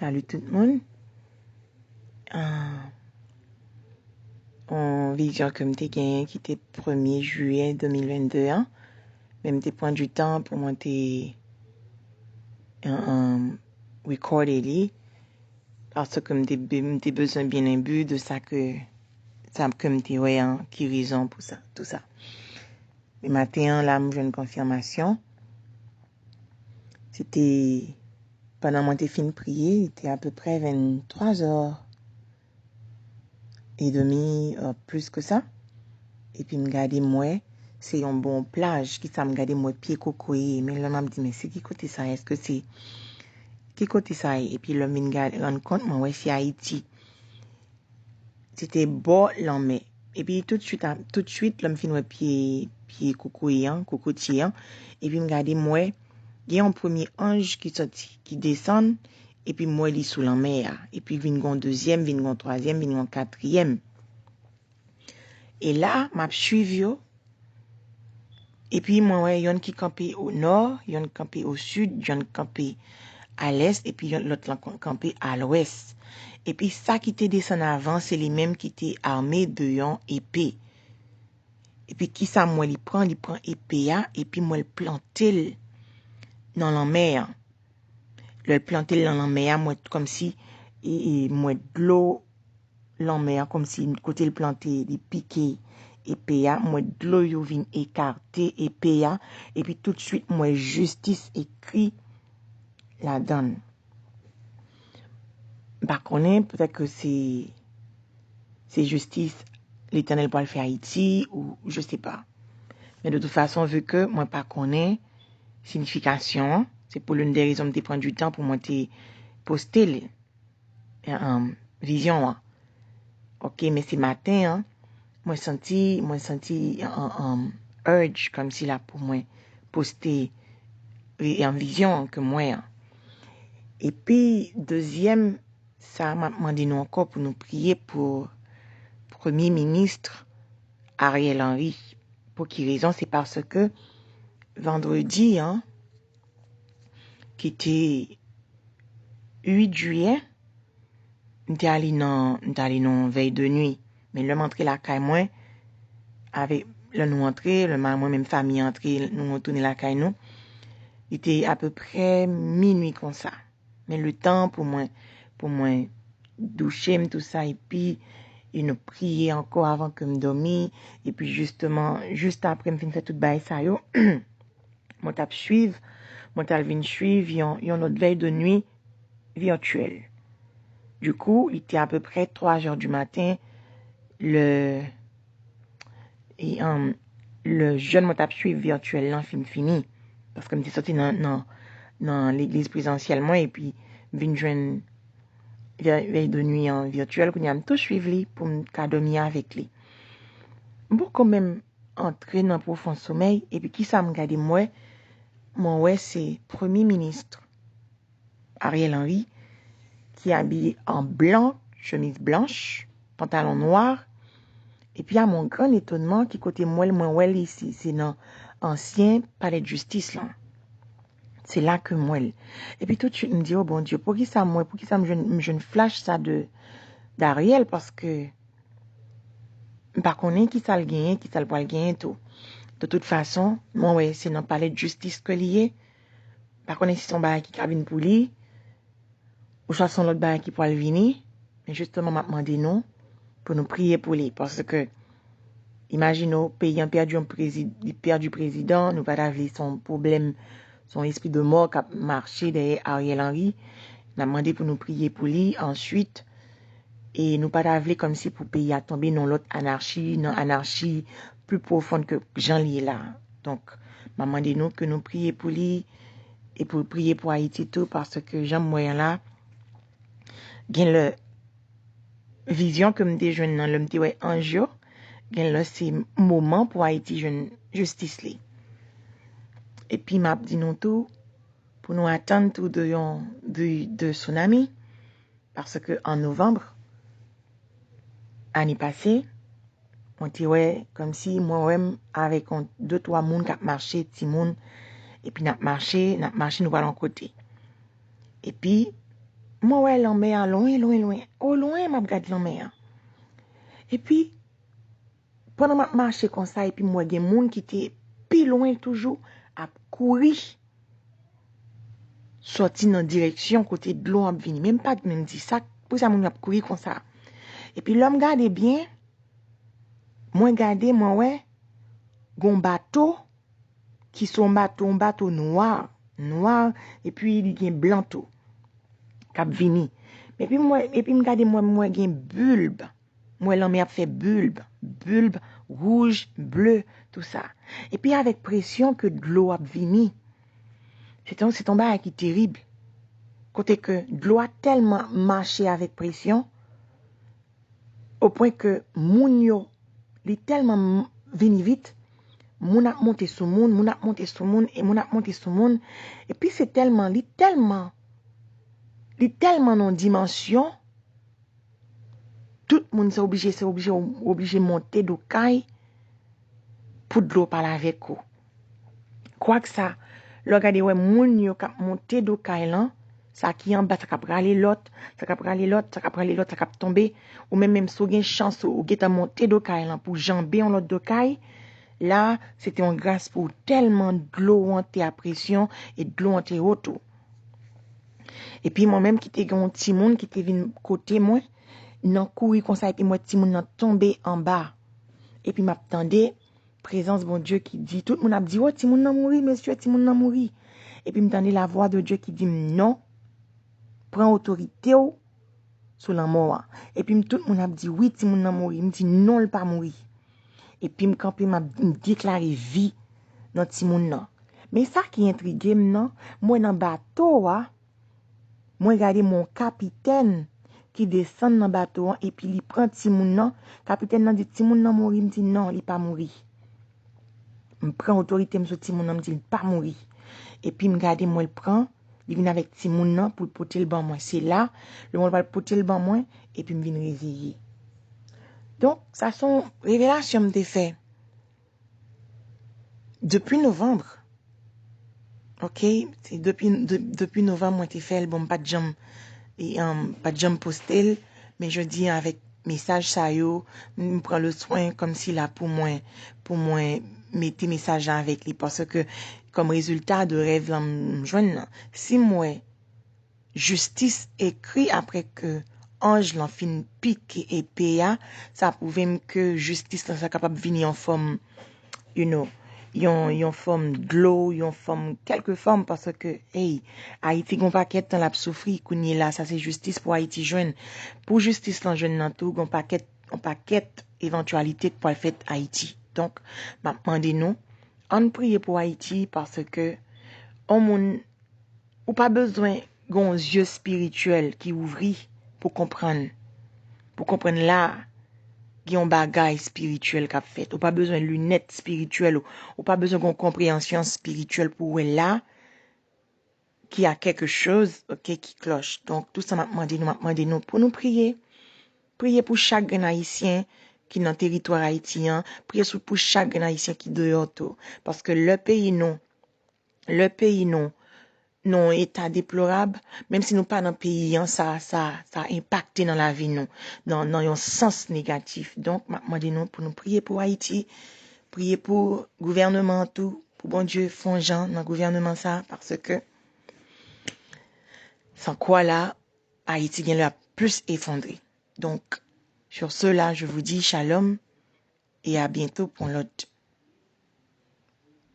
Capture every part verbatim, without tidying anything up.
Salut tout moun. Ah, yon vizyon ke m te genyen ki te premye jiyè de mil vennde an, men m te pran du tan pou mwen te um, recorde li, paske m te, be- m te bezwen byen enbi de sa ke, sa ke m te wè an, ki rezon pou sa, tou sa. Men maten an, la, m jwenn konfimasyon. Se te, pandan mwen te fin priye, li te apeprè venntwa zè edemi, euh, plis ke sa. Epi m gade, m wè, se yon bon plaj. Kisa m gade, m wè pye kokoye. Men lè m ap di, men se ki kote sa? Èske se, ki kote sa ye? Epi lè m vin gade, rann kont, mwen wè se Ayiti. Se te bò lanmè. Epi tout swit, a- tout swit, lè m fin wè pye, pye kokoye an, kokotye an, epi m gade, m wè, gen yon premye anj ki sòti, ki desann, epi m wè li sou lanmè a. Epi vin gon dezyèm, vin gon twazyèm, vin gon katriyèm. E la, m ap swiv yo. Epi mwen wè yonn ki kanpe o nò, yonn kanpe o sid, yonn kanpe a lès, epi yon lòt lan kanpe a lwès. Epi sa ki te desann avan, se li menm ki te ame de yon epe. Epi kisa m wè li pran? Li pran epe a, epi m wè l plante l nan lanmè an. Lè l plante l nan lanmè a, m wè kòmsi, e, e, m wè dlo lanmè a, kòmsi kote l plante, li pike epe a, m wè dlo yo vin ekate epe a, epi toutswit m wè jistis ekri ladan l. M pa konnen, petèt ke se, se jistis Letènèl pral fè Ayiti, ou je sais pas. Men de toute façon, vu que mwen pa konnen siyifikasyon an, se pou l'une des raisons m te pran du tan pou mwen te poste li, um, vizyon an. Ok, men se maten an, mwen santi, mwen santi, um, um, urge kòmsi la pou mwen poste, um, vizyon an ke mwen an. Epi, dezyèm, sa, m ap mande nou ankò pou nou priye pou Premye Minis Ariel Henry. Pou ki rezon? Se paske vandredi an, ki te uit jiyè, m te ale nan, m te ale nan yon vèy de nwi. Men lè m antre lakay mwen, avèk, lè nou antre, lè mwen menm fanmi an antre, nou retounen lakay nou, li te apeprè minwi konsa. Men letan pou mwen, pou mwen douche m, tou sa, epi, e nou priye ankò avan ke m dòmi, epi jisteman, jis apre m fin fè tout bagay sa yo, mwen t ap swiv, mwen t al vin swiv yon, yon lòt vèy de nwi virtyèl. Du coup, li te apeprè twa zè di maten, lè, e, um, lè jèn mwen t ap swiv virtyèl lan fin fini. Paske m te soti nan, nan, nan legliz prezansyèl mwen, epi m vin jwenn vèy, vèy de nwi an virtyèl, kounye a m tou swiv li pou m ka dòmi avèk li. M poko menm antre nan pwofon somèy, epi kisa m gade m wè? Mwen wè se Premye Minis Ariel Henry, ki abiye an blan, chemiz blanch, pantalon nwa, epi a mon gran etonman, ki kote m wè l, mwen wè li se, se nan ansyen palè de jistis lan. Se la ke m wè l. Epi toutswit, m di, "O Bondye, poukisa m wè, poukisa m jwenn, m jwenn flash sa de, d'Ariel?" Paske m pa konnen kisa l genyen, kisa l pral genyen tou. De tout fason, mwen wè se nan palè de jistis ke li ye. M pa konnen si se yon bagay ki ka vin pou li, oswa se yon lòt bagay ki pral vini. Men jisteman, m ap mande nou pou nou priye pou li. Paske, imajine w, peyi an pèdi yon prezi-, li pèdi prezidan, nou pa ta vle se yon pwoblèm, se yon espri de mò k ap mache dèyè Ariel Henry. N ap mande pou nou priye pou li. Answit, e nou pa ta vle kòmsi pou peyi a tonbe nan lòt anachi, nan anachi pli pwofonn ke jan li ye la. Donk, m ap mande nou ke nou priye pou li e pou priye pou Ayiti tou, paske jan m wè an la, gen lè vizyon ke m te jwenn nan lè m te wè anj yo, gen lè se moman pou Ayiti jwenn jistis li. Epi m ap di nou tou, pou nou atann tou de yon, de, de tsunami, paske an novanm, ane pase, mwen te wè, kòmsi mwen wè m avèk yon de twa moun k ap mache, timoun, epi n ap mache, n ap mache, nou pral yon kote. Epi, mwen wè lanmè a lwen, lwen, lwen. O lwen, m ap gad lanmè a. Epi, pandan m ap mache konsa, epi m wè gen moun ki te pi lwen toujou, ap kouri sòti nan direksyon kote dlo ap vini. Men m pa t menm di sa, poukisa moun yo ap kouri konsa. Epi lè m gade byen, mwen gade, mwen wè gon bato ki se yon bato, yon bato nwa, nwa, epi li gen blan tou k ap vini. Epi m wè, epi m gade, mwen, mwen gen bilb. Mwen wè lanmè ap fè bilb, bilb wouj, ble, tou sa. Epi avèk presyon ke dlo ap vini, se te, se te yon bagay ki terib. Kote ke dlo a tèlman mache avèk presyon, o pwen ke moun yo, li tèlman m- vini vit, moun ap monte sou moun, moun ap monte sou moun, e moun ap monte sou moun. Epi se tèlman, li tèlman, li tèlman nan dimansyon, tout moun se oblije, se oblije, oblije monte do kay pou dlo pale avèk ou. Kwak sa, lè w gade wè moun yo k ap monte do kay lan, sa ki anba, sa k ap rale lòt, sa k ap rale lòt, sa k ap rale lòt, sa k ap tonbe, ou menm menm si w gen chans ou, ou gentan monte do kay lan pou w janbe yon lòt do kay, la, se te yon gras pou ou tèlman dlo an te a presyon e dlo an te wo tou. Epi mwen menm ki te gen yon timoun ki te vin kote mwen, nan kouri konsa, epi m wè timoun nan tonbe anba. Epi m ap tande prezans Bondye ki di, tout moun ap di, o, timoun nan mouri, mesye, timoun nan mouri. Epi m tande la voix de Dieu ki di m, non, pran otorite w sou lanmò a. Epi m, tout moun ap di, wi, timoun nan mouri. M di, non, l pa mouri. Epi m kanpe, m ap, m deklare vi nan timoun nan. Men sa ki entrige m nan, m wè nan bato a, mwen gade m wè yon kapitèn ki desann nan bato an, epi li pran timoun nan. Kapitèn nan di, timoun nan mouri? M di, non, li pa mouri. M pran otorite m sou timoun nan, m di, li pa mouri. Epi m gade m wè l pran, li vin avèk timoun nan pou l pote l ban mwen. Se la, lè mwen pral pote l ban mwen, epi m vin reveye. Donk, sa se yon revelasyon m te fè depi novanm. Ok, se depi, de- depi novanm mwen te fè l, bon, m pa t janm, e, um, pa t janm poste l, men jodi a avèk mesaj sa yo, m pran le swen kòmsi la pou mwen, pou mwen mete mesaj la avèk li, paske kòm rezilta de rèv lan m jwenn nan, si m wè jistis ekri apre ke anj lan fin pike epe a, sa pwouve m ke jistis lan sa kapab vini an fòm, you know, yon, yon fòm dlo, yon fòm, kèlke fòm, paske, hey, Ayiti gon pakèt tan l ap soufri, kounye la, sa se jistis pou Ayiti jwenn. Pou jistis lan jwenn nan tou, gon pakèt, yon pakèt evantyalite k pral fèt Ayiti. Donk, m ap mande nou, ann priye pou Ayiti, paske yon moun, ou pa bezwen gen yon zye espirityèl ki ouvri pou konprann. Pou konprann la, gen yon bagay espirityèl k ap fèt. Ou pa bezwen linèt espirityèl, ou, ou pa bezwen gen yon konpreyansyon espirityèl pou wè la, ki a kèke choz, ok, ki klòch. Donk, tou sa m ap mande nou, m ap mande nou pou nou priye. Priye pou chak grenn Ayisyen ki nan teritwa Ayiti an. Priye sou, pou chak grenn Ayisyen ki deyò tou. Paske lè peyi nou, lè peyi nou, nan yon eta deplorab, menm si nou pa nan peyi an, sa, sa, sa enpakte nan lavi nou, nan, nan yon sans negatif. Donk, m ap mande nou pou nou priye pou Ayiti, priye pou gouvènman an tou, pou Bondye fè yon jan nan gouvènman sa, paske san kwa la, Ayiti gen lè ap plis efondre. Donc, sur cela, je vous dis shalom et à bientôt pour l'autre,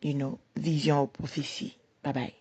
you know, vision ou prophétie. Bye bye.